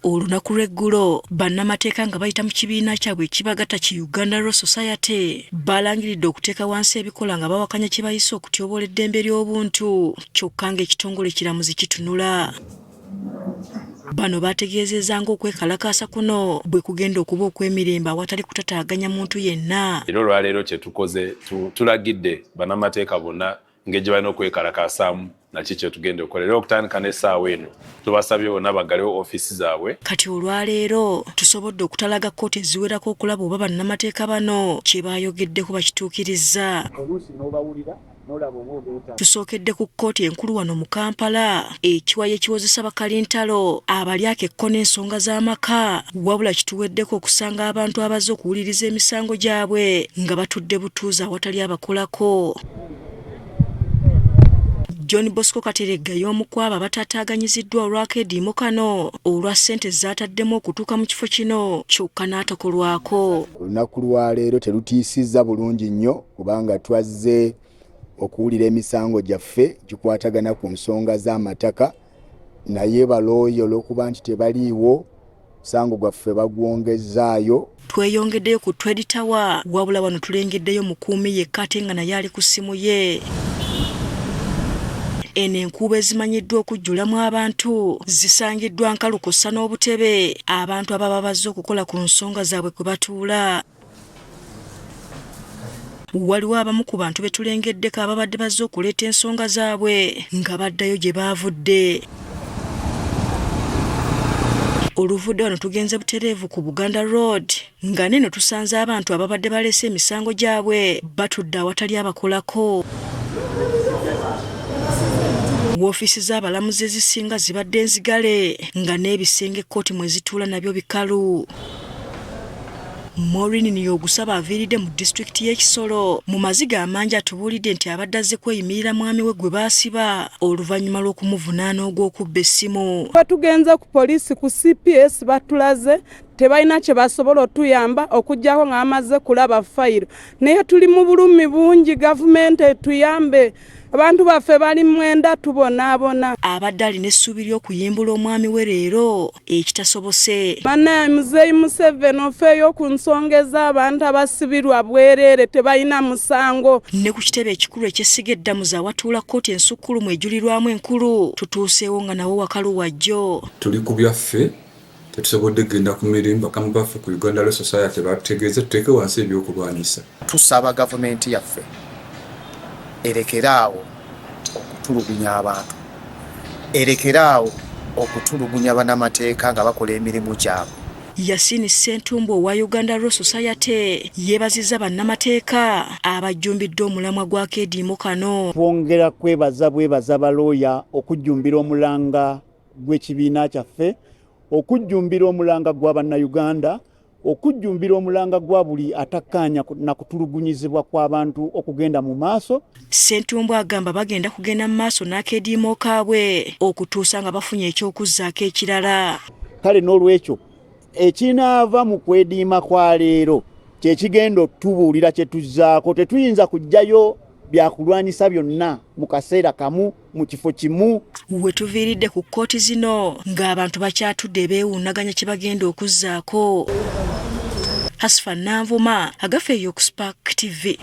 Olunaku lw'eggulo, bannamateeka nga bayita mu kibiina kyabwe ekibagatta ki Uganda Law Society balangiridde okuteeka wansi ebikola nga bawakanya kye bayise okutyoboola eddembe ly'obuntu kyokka ng'ekitongole kiramuzi kitunula. Bano baategeezezza ng'okwekalakaasa kuno bwe kugenda okuba okw'emirembe awatali kutataaganya muntu yenna. Era olwaleero kye tukoze tulagidde bannamateeka bonna engeri gye balina okwekalakaasaamu naki kyetugenda okukola era okutandika n'essaawa eno tubasabye bonna baggalewo ofiisi zaabwe. Kati olwaleero tusobodde okutalaga kkooti eziwerako okulaba oba bannamateeka bano kye baayogeddeko bakituukirizza. Oluusi n'obawulira n'olaba oba obeetaaga. Tusookedde ku kkooti enkulu wano mu Kampala ekiwayi ekiwozesa bakalintalo abalyako ekko n'ensonga z'amaka wabula kituweddeko okusanga abantu abazze okuwuliriza emisango gyabwe nga batudde butuuzi awatali abakolako. John Bosco Kateregga y'omu ku abo abataataaganyiziddwa olw'akeediimo kano olwa ssente z'ataddemu okutuuka mu kifo kino kyokka n'atakolwako. Olunaku lwa leero terutiisizza bulungi nnyo kubanga twazze okuwulira emisango gyaffe gikwatagana ku nsonga z'amataka naye balooya olw'okuba nti tebaliiwo Musango gwaffe bagwongezzaayo. Tweyongeddeyo ku Trade Tower wabula wano tulengeddeyo mukuumi yekka ate nga naye ali ku ssimu ye. Eno enkuubo ezimanyiddwa okujjulamu abantu zisangiddwa nkalu kw'ossa n'obutebe abantu ababa bazze okukola ku nsonga zaabwe kwe batuula. Waliwo abamu ku bantu be tulengeddeko ababadde bazze okuleeta ensonga zaabwe nga baddayo gye baavudde. Oluvudde wano tugenze butereevu ku Buganda Road nga neeno tusanze abantu ababadde baleese emisango gyabwe batudde awatali abakolako. Woofiisi z'abalamuzi ezisinga zibadde nzigale nga n'ebisenge kkooti mwe zituula nabyo bikalu. Maureen Niyogusaba aviiridde mu disitulikiti y'e Kisoro mu maziga amangi atubuulidde nti abadde azze kweyimirira mwami we gwe baasiba oluvannyuma lw'okumuvunaana ogw'okubba essimu. Bwe tugenze ku poliisi ku CPS batulaze tebalina kye basobola otuyamba okuggyako nga bamaze kulaba fayiro naye tuli mu bulumi bungi gavumenti etuyambe. Abantu baffe bali mwenda tubonaabona. Abadde alina essuubi ly'okuyimbula omwami we leero ekitasobose. Banaye muzeeyi Museveni ofeeyo ku nsonga ez'abantu abasibirwa bwereere tebalina musango. Ne ku kitebe ekikulu eky'essiga eddamuzi awatuula kkooti ensukkulumu ejulirwamu enkulu tutuuseewo nga nawo wakalu wajjo. Tuli ku byaffe tetusobodde kugenda ku mirimu, bakama baffe ku Uganda Law Society batutegeeza tuteeke wansi ebyokulwanyisa. Tusaba gavumenti yaffe erekere awo okutulugunya abantu, erekere awo okutulugunya banamateeka nga bakola emirimu gyabwe. Yasin Ssentumbwe owa Uganda Law Society yeebazizza bannamateeka abajjumbidde omulamwa gw'akeediimo kano. Twongera kwebaza bwebaza balooya okujjumbira omulanga gw'ekibiina kyaffe, okujjumbira omulanga gwa Bannayuganda, okujjumbira omulanga gwa buli atakkaanya na kutulugunyizibwa kw'abantu okugenda mu maaso. Ssentumbwe agamba bagenda kugenda mu maaso n'akeediimo kaabwe okutuusa nga bafunye eky'okuzzaako ekirala. Kale n'olwekyo ekinaava mu kwediima kwa leero kye kigenda otubuulira kye tuzzaako. Tetuyinza kuggyayo byakulwanyisa byonna mu kaseera kamu mu kifo kimu. We tuviiridde ku kkooti zino ng'abantu bakyatudde beewuunaganya kye bagenda okuzzaako. Hasfa Nanvuma, Agafa eyo ku Spark TV.